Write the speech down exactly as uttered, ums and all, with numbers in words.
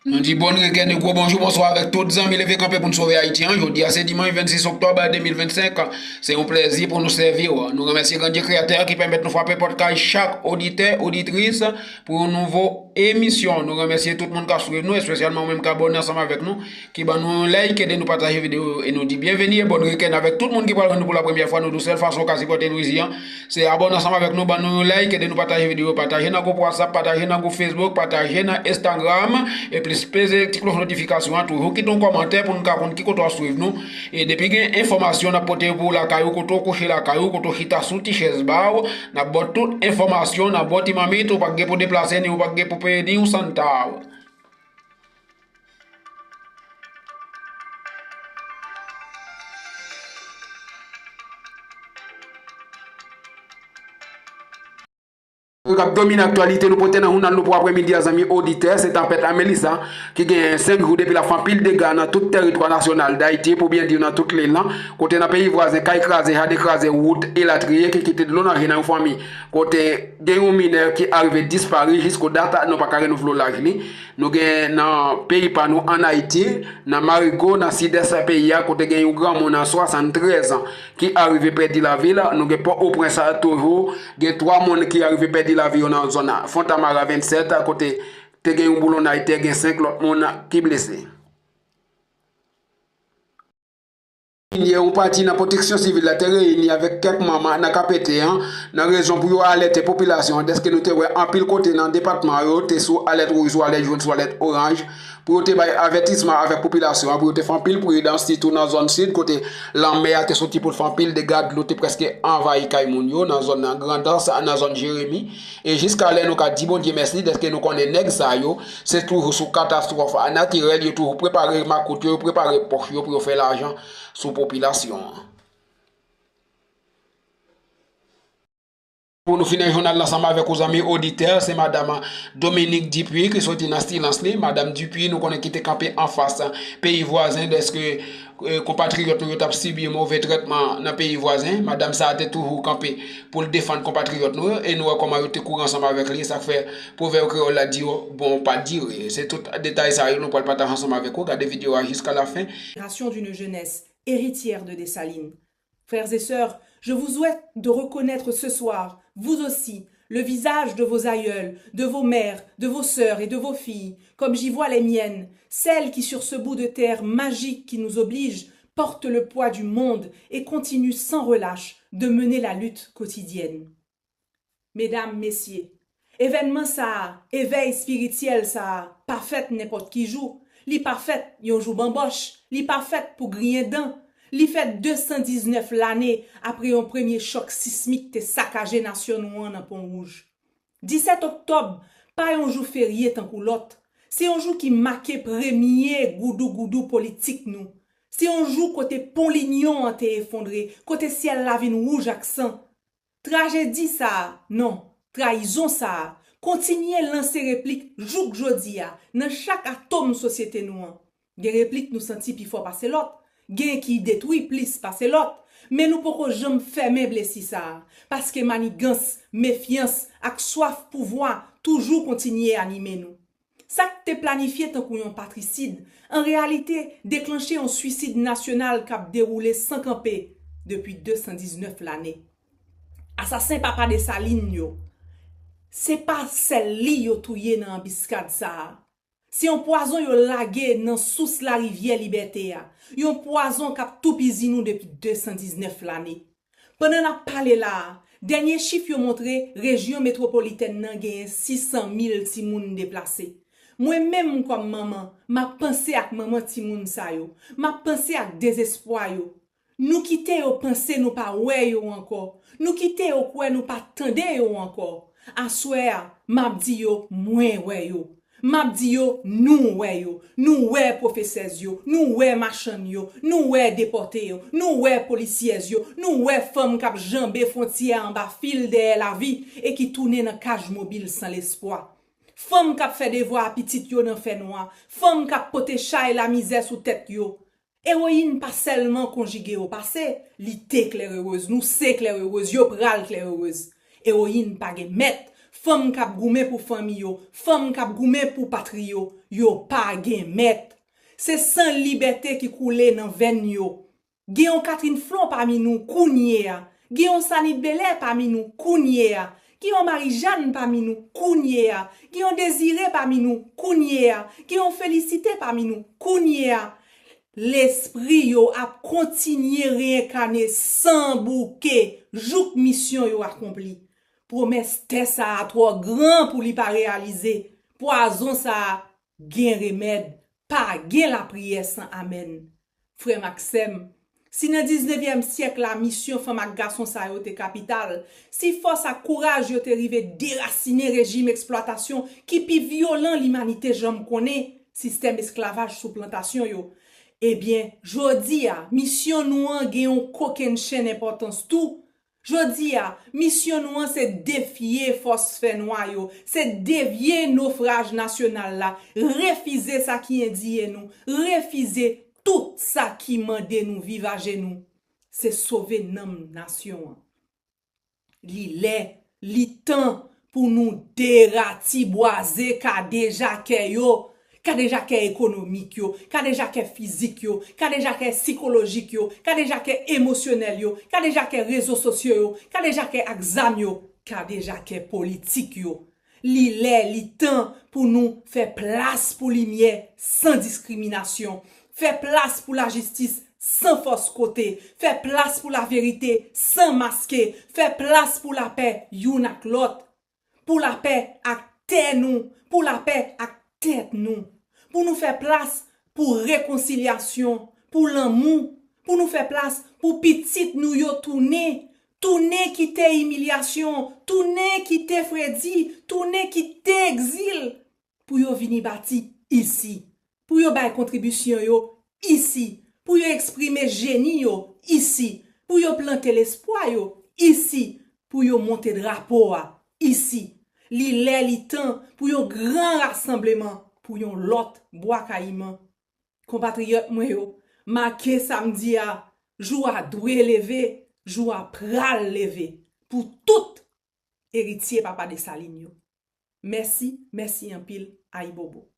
Nou di bòn reken e gwo bonjou, bonswa avèk tout zanmi leve kanpe pou n sove Ayiti an. Jodi a se dimanch vennsis oktòb de mil vennsenk. Se yon plèzi pou nou sèvi w. Nou remèsye Gran Dye Kreyatè a ki pèmèt nou frape pòt kay chak oditè, oditris pou yon nouvo emisyon. Nou remèsye tout moun k ap swiv nou, espesyalman ou menm k abòne ansanm avèk nou, ki ban nou yon like, ede nou pataje videyo yo e nou di byenveni e bòn reken avèk tout moun ki pral jwenn nou pou la premyè fwa. Nou di w sèl fason w ka sipòte nou isi an, se abòne ansanm avèk nou, ban nou yon like, ede nou pataje videyo, pataje nan gwoup WhatsApp, pataje nan gwoup Facebook, pataje nan Instagram, e plis peze ti kloch notifikasyon an, toujou kite yon kòmantè pou nou ka konn ki kote w ap swiv nou. E depi gen enfòmasyon n ap pote yo pou w lakay ou, kote w kouche lakay ou, kote w chita sou ti chèz ba w, n ap ba w tout enfòmasyon, n ap ba w ti mamit, ou pa gen pou deplase, ni ou pa gen pou peye, ni yon santa. K ap domine aktyalite nou pote nan jounal nou pou apremidi a, zanmi oditè, se tanpèt Amelisa ki gen senk jou depi l ap fè anpil dega nan tout tèritwa nasyonal Dayiti, pou byen di nan tout lil lan, kote nan peyi vwazen, kay kraze, jaden kraze, wout, elatriye, ki kite dlo nan je nan yon fanmi. Kote gen yon minè ki arive dispari, jisko dat nou pa ka renouvle laj li. Nou gen nan peyi pa nou, ann Ayiti, nan Marigo, nan sidès peyi a, kote gen yon granmoun swasanntrèz an ki arive pèdi lavi l. Nou gen Pòtoprens toujou, gen twa moun ki arive pèdi lavi yo nan zòn Fontamara vennsèt, kote te gen yon boulonnay tè, gen senk lòt moun ki blese. Yon pati nan pwoteksyon sivil la te reyini avèk kèk manm nan K P T an, nan rezon pou yo alète popilasyon an, dèske nou te wè anpil kote nan depatman yo te sou alèt wouj, sou alèt jòn, sou alèt oranj, pou yo te bay avètisman avèk popilasyon an, pou yo te fè anpil pridans, sitou nan zòn sid, kote lanmè a te soti pou l fè anpil dega, dlo te prèske anvayi kay moun yo, nan zòn nan Grandans, nan zòn Jeremi. E jiska lè nou ka di Bondye mèsi, dèske nou konnen nèg sa yo, se toujou sou katastwòf natirèl, yo toujou prepare makout yo, yo prepare pòch yo pou yo fè lajan sou popilasyon an. Pou nou fini jounal la ansanm avèk ou, zanmi oditè, se madanm Dominique Dupuy ki soti nan silans li. Madanm Dupuy, nou konnen ki te kanpe anfas peyi vwazen, dèske, eh, konpatriyòt nou yo t ap sibi move trètman nan peyi vwazen. Madanm sa a te toujou kanpe pou l defann konpatriyòt nou yo, e nou wè kòman yo te kouri ansanm avèk li. Sa k fè pwovèb kreyòl la di yo, bon pa dire. Se tout detay sa yo nou pral pataje ansanm avèk ou. Gade videyo a jiska lafen. Génération d'une jeunesse héritière de Dessalines. Frères et sœurs, je vous souhaite de reconnaître ce soir, vous aussi, le visage de vos aïeuls, de vos mères, de vos sœurs et de vos filles, comme j'y vois les miennes, celles qui, sur ce bout de terre magique qui nous oblige, portent le poids du monde et continuent sans relâche de mener la lutte quotidienne. Medam, mesye, evènman sa a, evèy espirityèl sa a, pa fèt nenpòt ki jou. Li pa fèt yon jou banbòch. Li pa fèt pou griyen dan. Li fèt de san diznèf lane apre yon premye chòk sismik te sakaje nasyon nou an nan Pon Wouj. Disèt oktòb pa yon jou ferye tankou lòt. Se yon jou ki make premye goudougoudou politik nou. Se yon jou kote Pon Linyon an te efondre, kote syèl la vin wouj ak san. Trajedi sa a, non, trayizon sa a, kontinye lanse replik jouk jodi a nan chak atom sosyete nou an. Gen replik nou santi pi fò pase lòt, gen ki detwi plis pase lòt, men nou poko janm fèmen blesi sa a, paske manigans, mefyans ak swaf pouvwa toujou kontinye anime nou. Sa k te planifye tankou yon patrisid, an reyalite, deklanche yon swisid nasyonal k ap dewoule san kanpe depi de san diznèf lane. Asasen papa Desalin yo, se pa sèl li yo touye nan anbiskad sa a. Se yon pwazon yo lage nan sous larivyè Libète a, yon pwazon k ap toupizi nou depi de san diznèf lane. Pandan n ap pale la a, dènye chif yo montre rejyon metwopolitèn nan genyen sis san mil timoun deplase. Mwen menm kòm manman, m ap panse ak manman timoun sa yo. M ap panse ak dezespwa yo. Nou kite yo panse nou pa wè yo ankò. Nou kite yo kwè nou pa tande yo ankò. Aswè a, m ap di yo, mwen wè yo. M ap di yo, nou wè yo. Nou wè pwofesèz yo. Nou wè machann yo. Nou wè depòte yo. Nou wè polisyèz yo. Nou wè fanm k ap janbe fwontyè anba fil dèyè lavi e ki tounen nan kaj mobil san lespwa. Fanm k ap fè devwa a pitit yo nan fènwa. Fanm k ap pote chay lamizè sou tèt yo. Ewoyin pa sèlman konjige yo pase, li te klèrerez, nou se klèrerez, yo pral klèrerez. Ewoyin pa gen mèt, Fanm k ap goumen pou fanmi yo, fanm k ap goumen pou patri yo, yo pa gen mèt. Se san libète ki koule nan venn yo. Gen yon Catherine Flon pami nou kounye a. Gen yon Sanit Belair pami nou kounye a. Gen yon Marie Jeanne pami nou kounye a. Gen yon Désiré pami nou kounye a. Gen yon Félicité pami nou kounye a. Lespri yo ap kontinye reyenkane san bouke jouk misyon yo akonpli. Pwomès tè sa a twò gran pou li pa reyalize. Pwazon sa a gen remèd. Pa gen lapriyè san amèn. Frè m ak sè m, si nan diznevyèm syèk la misyon fanm ak gason sa yo te kapital, si fòs ak kouraj yo te rive derasinen rejim eksplwatasyon ki pi vyolan limanite janm konnen, sistèm esklavaj sou plantasyon yo, ebyen, jodi a, misyon nou an gen yon kokennchenn enpòtans tou. Jodi a, misyon nou an se defye fòs fènwa yo, se devye nofraj nasyonal la, refize sa ki endiye nou, refize tout sa ki mande nou viv ajenou. Se sove nanm nasyon an. Li lè, li tan pou nou deratibwaze kadejakè yo, kadejakè ekonomik yo, kadejakè fizik yo, kadejakè sikolojik yo, kadejakè emosyonèl yo, kadejakè rezo sosyo yo, kadejakè ak zam yo, kadejakè politik yo. Li lè, li tan pou nou fè plas pou limyè san diskriminasyon, fè plas pou lajistis san fòs kote, fè plas pou laverite san maske, fè plas pou lapè youn ak lòt, pou lapè ak tè nou, pou lapè ak tèt nou, pou nou fè plas pou rekonsilyasyon, pou lanmou, pou nou fè plas pou pitit nou yo tounen, tounen kite imilyasyon, tounen kite fredi, tounen kite egzil, pou yo vini bati isi, pou yo bay kontribisyon yo isi, pou yo eksprime jeni yo isi, pou yo plante lespwa yo isi, pou yo monte drapo a isi. Li lè, li tan pou yon gran rasanbleman, pou yon lòt Bwa Kayiman. Konpatriyòt mwen yo, make samdi a, jou a dwe leve, jou a pral leve pou tout eritye Papa Desalin yo. Mèsi, mèsi anpil, ayibobo.